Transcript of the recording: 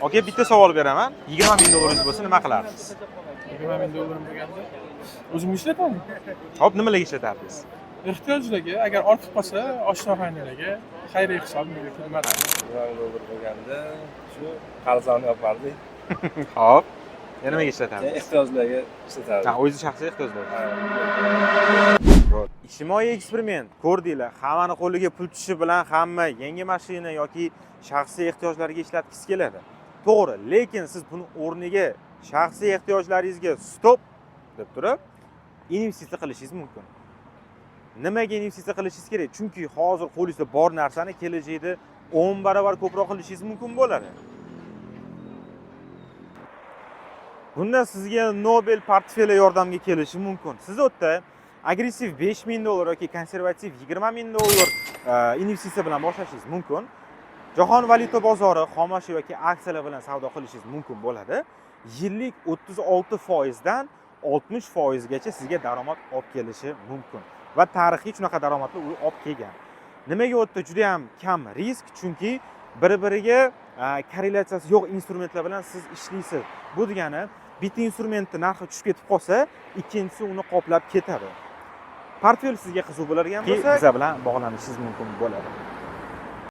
Aka, bitta savol beraman. 20 ming dollaringiz bo'lsa, nima qilardingiz? 20 ming dollarim bo'lganda, o'zimga ishlataman. Hop, nimalarga ishlatardingiz? Ehtiyojlarga, agar ortib qolsa, oshna og'aynilarga xayriya hisob menga kelmadi. 20 ming dollar bo'lganda, shu qarzlarni yopardik. Hop. Yana nimaga ishlatardingiz? Ehtiyojlarga ishlatardik. Ha, o'zingiz shaxsiy ehtiyojlar. Ijtimoiy eksperiment ko'rdinglar. Hammani qo'liga pul tushishi bilan hamma yangi mashina yoki shaxsiy ehtiyojlarga ishlatgisi keladi. To'g'ri, lekin siz buni o'rniga shaxsiy ehtiyojlaringizga stop deb turib investitsiya qilishingiz mumkin. Nimaga investitsiya qilishingiz kerak? Chunki hozir qo'lingizda bor narsani kelajakda 10 barobar ko'proq qilishingiz mumkin bo'ladi. Bunda sizga Nobel portfeli yordamga kelishi mumkin. Siz u yerda agressiv 5 ming dollar yoki konservativ 20 ming dollar investitsiya bilan boshlashingiz mumkin. Jahon valyuta bozori, xomashyo yoki aksiyalar bilan savdo qilishingiz mumkin bo'ladi. Yillik 36% dan 60% gacha sizga daromad olib kelishi mumkin. Va tarixiy shunaqa daromadlar u olib kelgan. Nimaga u yerda juda ham kam risk? Chunki bir-biriga korrelyatsiyasi yo'q instrumentlar bilan siz ishlaysiz. Bu degani bitta instrumentni narxi tushib ketib qolsa, ikkinchisi uni qoplab ketadi. Portfel sizga qiziq bo'ladigan bo'lsa, biza bilan bog'lanishingiz mumkin bo'ladi.